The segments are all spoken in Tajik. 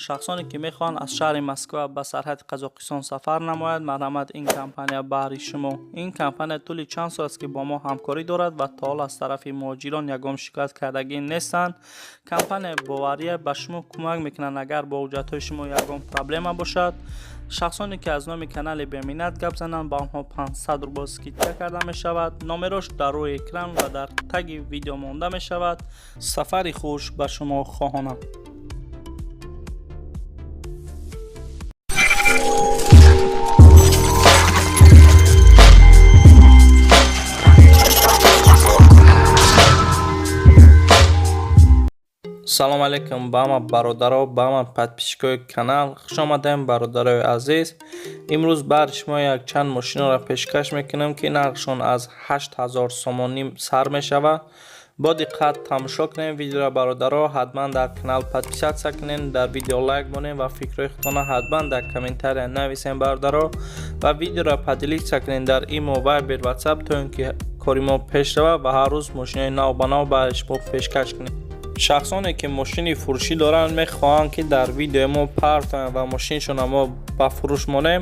Шахсоне ки мехоҳанд аз шаҳри Москва ба сарҳади Қазоқистон сафар намояд, марҳамат, ин компания баҳри шумо. Ин компания тӯли чанд сол аст, ки бо мо ҳамкорӣ дорад ва то ҳол аз тарафи муҳоҷирон ягон шикоят кардагӣ нестанд. Компанияи бовария ба шумо кӯмак мекунанд, агар бо ҳуҷҷатҳои шумо ягон проблема бошад. Шахсоне ки аз номи канали Беминнат гап зананд, ба онҳо 500 рубл скидка карда мешавад. Номерош дар рӯи экран ва дар таги видео монда мешавад. Сафари хуш ба шумо хоҳонам. Салом алейкум ба ҳама бародаро, ба ҳама подписчикои канал. Хуш омадем, бародарои азиз. Имрӯз баҳри шумо якчанд мошиноро пешкаш мекунам, ки нархшон аз 8000 сомонӣ сар мешавад. Бо диққат тамошо кунем видеоро, бародаро. Ҳатман дар канал подписаться кунед, дар видео лайк монед ва фикрҳои худтонро ҳатман дар комментария нависем, бародаро, ва видеоро поделиться кунед дар имо, вайбер, ватсап, то ин ки кори мо пеш равад ва ҳар рӯз мошинои нав ба нав баҳри шумо пешкаш кунем. Шахсоне ки мошини фурӯшӣ доранд, мехоҳанд, ки дар видеои мо партоянд ва мошиншонро мо ба фурӯш монем,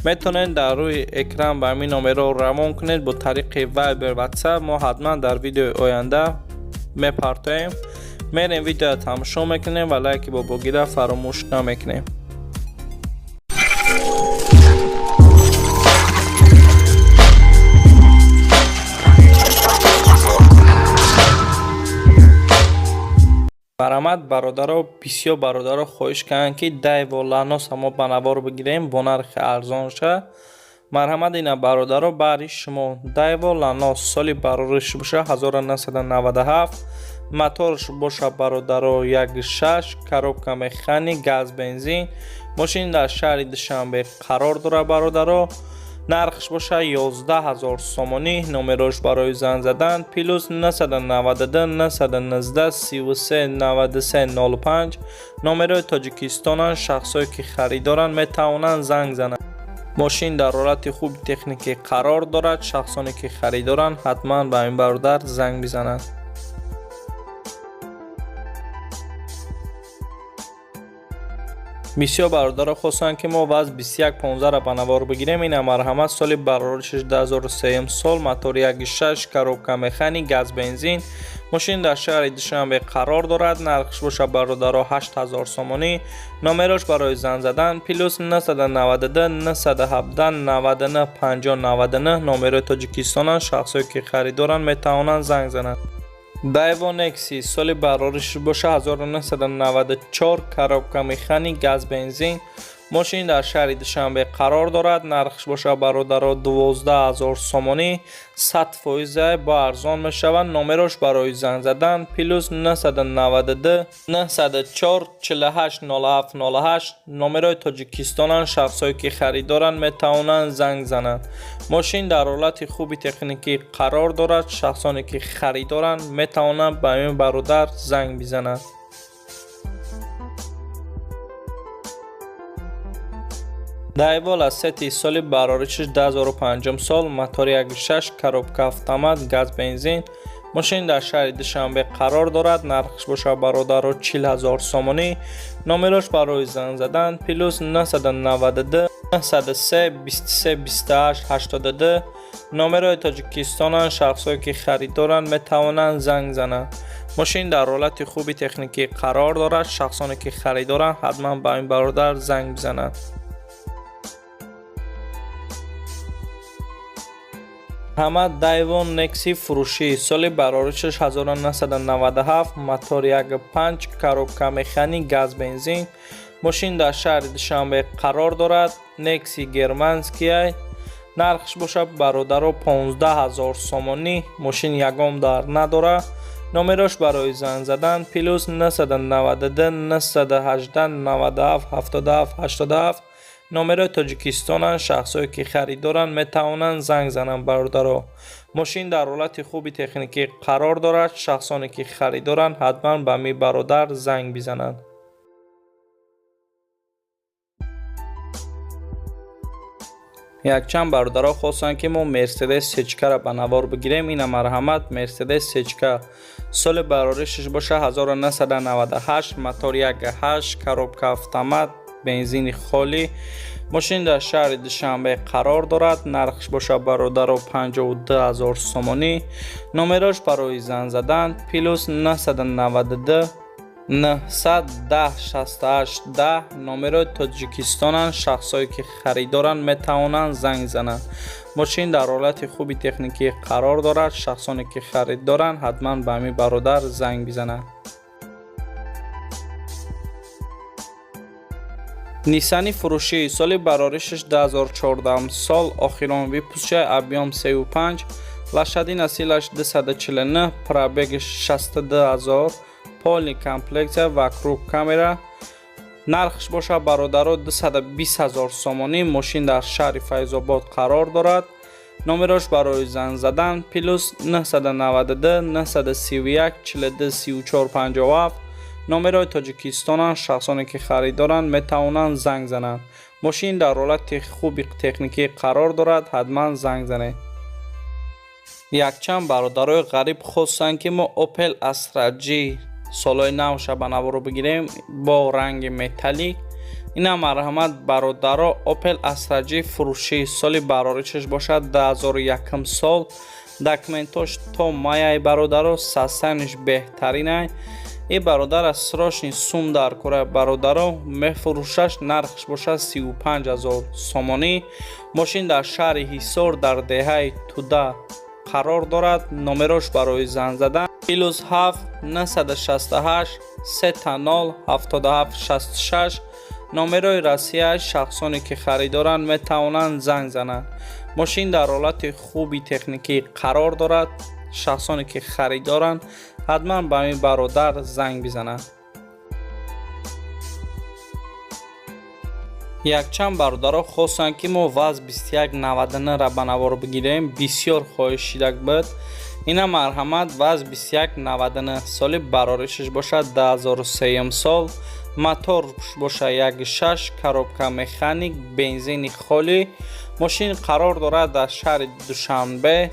метавонед дар рӯи экран ба ҳамин номерҳо равон кунед бо тариқи вайбер, ватсап. Мо ҳатман дар видеои оянда мепартоем. Мерем, видеоро тамошо мекунем ва лайки бобогира фаромӯш намекунем. Марҳамат, бародаро. Бисёр бародаро хоҳиш карданд, ки Дайво Ланоса мо ба навор бигирем бо нархи арзонша. Марҳамат, ина, бародаро, баҳри шумо Дайво Ланос, соли барориш боша 1997, моторш боша, бародаро, 1.6, коробка механик, газ, бензин. Мошин дар шаҳри Душанбе қарор дорад, бародаро. Нархш боша 11 000 сомонӣ. Номерош барои занг задан плюс 992 919 33 93 05, номерои Тоҷикистонанд. Шахсое ки харидоранд, метавонанд занг зананд. Мошин дар ҳолати хуби техникӣ қарор дорад. Шахсоне ки харидоранд, ҳатман ба ин бародар занг бизананд. Бисёр бародаро хостанд, ки мо ВАЗ 2115-ро ба навор бигирем. Ина, марҳамат, соли бароришаш 2003 сол, мотори 1.6, коробка механик, газ, бензин. Мошин дар шаҳри Душанбе қарор дорад. Нархш боша, бародаро, 8000 сомонӣ. Номерош барои занг задан плюс 992 917 99 50 99, номерои Тоҷикистонанд. Шахсое ки харидоранд, метавонанд занг зананд. Дайво Некси, соли барориш боша 1994, коробка механик, газ, бензин. Мошин дар шаҳри Душанбе қарор дорад. Нархш боша, бародаро, 12 000 сомонӣ, 100 фоиза бо арзон мешавад. Номерош барои занг задан плюс 992 904 48 07 08, номерои Тоҷикистонанд. Шахсое ки харидоранд, метавонанд занг зананд. Мошин дар ҳолати хуби техникӣ қарор дорад. Шахсоне ки харидоранд, метавонанд ба ин бародар занг бизананд. Дайво Ласети, соли бароришаш 2005 сол, мотори 1.6, коробка автомат, газ, бензин. Мошин дар шаҳри Душанбе қарор дорад. Нархш боша, бародаро, 40 000 сомонӣ. Номерош барои занг задан плюс 992 903 23 28 82, номерои Тоҷикистонанд. Шахсое ки харидоранд, метавонанд занг зананд. Мошин дар ҳолати хуби техникӣ қарор дорад. Шахсоне ки харидоранд, ҳатман ба ин бародар занг бизананд. Ҳама Дайво Некси фурӯшӣ, соли бароришаш 1997, мотор 1.5, коробка механик, газ, бензин. Мошин дар шаҳри Душанбе қарор дорад. Некси германския. Нархш бошад, бародаро, 15 000 сомонӣ. Мошин ягон дар надорад. Номерош барои занг задан плюс 992 918 97 77 87, номерои Тоҷикистонанд. Шахсое ки харидоранд, метавонанд занг зананд. Бародаро, мошин дар ҳолати хуби техникӣ қарор дорад. Шахсоне ки харидоранд, ҳатман ба ми бародар занг бизананд. Якчанд бародаро хостанд, ки мо Мерседес Сечкаро ба навор бигирем. Ина, марҳамат, Мерседес Сечка. Соли бароришаш боша 1998, мотор 1.8, коробка автомат, бензини холӣ. Мошин дар шаҳри Душанбе қарор дорад. Нархш боша, бародаро, 52 000 сомонӣ. Номерош барои занг задан плюс 992 910 68 10, номерои Тоҷикистонанд. Шахсое ки харидоранд, метавонанд занг зананд. Мошин дар ҳолати хуби техникӣ қарор дорад. Шахсоне ки харид доранд, ҳатман ба ҳамин бародар занг бизананд. Ниссани фурӯшӣ, соли бароришаш 2014 сол, охирон выпуск, объём 3,5, лошадиная сила ш 249, пробег 62 000, полный комплектация, вокруг камера. Нархш боша, бародаро, 220 000 сомонӣ. Мошин дар шаҳри Файзобод қарор дорад. Номерош барои занг задан плюс 992 931 42 34 57, номерои Тоҷикистонанд. Шахсоне ки харидоранд, метавонанд занг зананд. Мошин дар ҳолати хуби техникӣ қарор дорад, ҳатман занг занед. Якчанд бародарои ғариб хостанд, ки мо Opel Astra J солҳои навша ба наворо бигирем бо ранги металлик. Ина марҳамат, бародаро, Opel Astra J фурӯшӣ, соли бароришаш бошад 2001 сол, документош то маяй, бародаро, состояние ш беҳтаринай. И бародар аз срочный сум дар кора, бародаро, мефурӯшаш. Нархш бошад 35 000 сомонӣ. Мошин дар шаҳри Ҳисор, дар деҳаи Туда қарор дорад. Номерош барои занг задан плюс 7 968 3 0 77 66, номерои Россия. Шахсоне ки харидоранд, метавонанд занг зананд. Мошин дар ҳолати хуби техникӣ қарор дорад. Шахсоне ки харидоранд, ҳатман ба ин бародар занг бизананд. Якчанд бародаро хостанд, ки мо ВАЗ 2199-ра ба навор бигирем. Бисёр хоҳиш шидак буд. Ина марҳамат, ВАЗ 2199, соли бароришаш бошад 2003 сол, мотор боша 1.6, коробка механик, бензини холӣ. Мошин қарор дорад дар шаҳри Душанбе.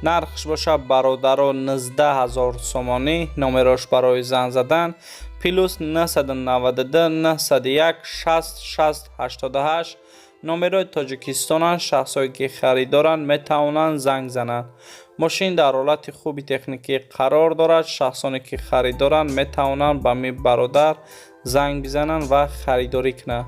Нархш боша, бародаро, 19 000 сомонӣ. Номерош барои занг задан плюс 992 901 60 60 88, номерои Тоҷикистонанд. Шахсое ки харидоранд, метавонанд занг зананд. Мошин дар ҳолати хуби техникӣ қарор дорад. Шахсоне ки харидоранд, метавонанд ба ми бародар занг бизананд ва харидорӣ кунанд.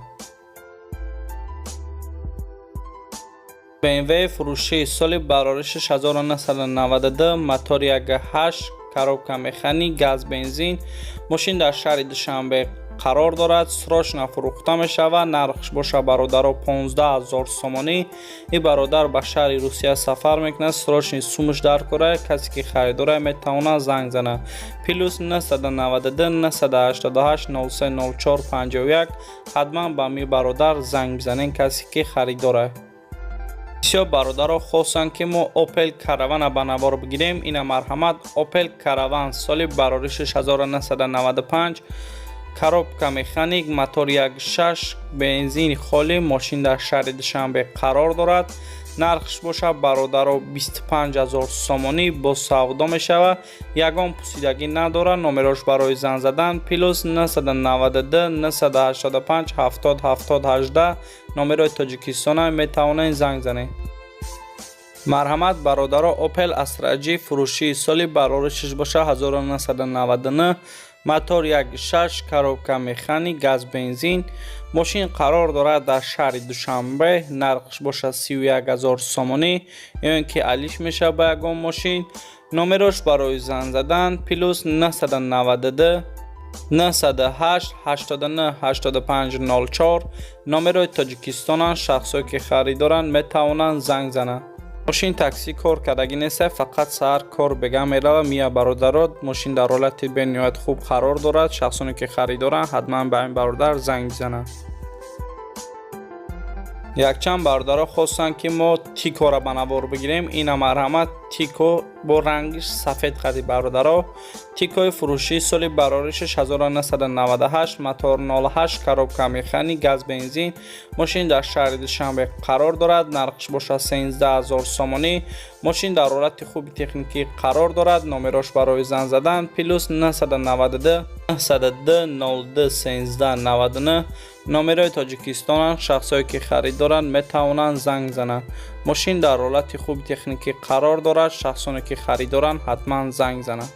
BMW фурӯшӣ, соли бароришаш 1992, мотор 1.8, коробка механик, газ бензин. Мошин дар шаҳри Душанбе қарор дорад. Срочно фурӯхта мешавад. Нархш боша, бародаро, 15 000 сомонӣ. И бародар ба шаҳри Русия сафар мекунад, срочный сумаш дар кора. Касе ки харидора, метавонад занг занад плюс 992 988 03 04 51. Ҳатман ба ми бародар занг бизанед, касе ки харидора. Бисёр бародаро хостанд, ки мо Opel Caravana ба навор бигирем. Ина марҳамат, Opel Caravan, соли бароришаш 1995, коробка механик, мотор 1.6, бензини холӣ. Мошин дар шаҳри Душанбе қарор дорад. Нархш боша, бародаро, 25 000 сомонӣ, бо савдо мешавад, ягон пусидагӣ надорад. Номерош барои занг задан плюс 992 985 70 70 18, номерои Тоҷикистона, метавонед занг занед. Марҳамат, бародаро, Opel Astra J фурӯшӣ, соли бароришаш боша 1999, мотор 1.6, коробка механик, газ бензин. Мошин қарор дорад дар шаҳри Душанбе. Нархш бошад 31 000 сомонӣ ё ин ки алиш мешавад ба ягон мошин. Номерош барои занг задан плюс 992 908 89 85 04, номерои Тоҷикистонанд. Шахсое ки харидоранд, метавонанд занг зананд. Мошин таксӣ кор кардагӣ нест, фақат саҳар кор бега мерава, мия. Бародаро, мошин дар ҳолати бениҳоят хуб қарор дорад. Шахсоне ки харидоранд, ҳатман ба ин бародар занг бизананд. Якчанд бародаро хостанд, ки мо Тикора ба навор бигирем. Ина, марҳамат, Тико бо рангиш сафед қади. Бародаро, Тикои фурӯшии соли бароришаш 1998, мотор 08, коробка механик, газ бензин. Мошин дар шаҳри Душанбе қарор дорад, нархш бошад 13 000 сомонӣ. Мошин дар ҳолати хуби техникӣ қарор дорад. Номерош барои занг задан +992 902 02 13 99, номерои Тоҷикистонанд. Шахсое ки харид доранд, метавонанд занг зананд. Мошин дар ҳолати хуби техникӣ қарор дорад. Шахсоне ки харид доранд, ҳатман занг зананд.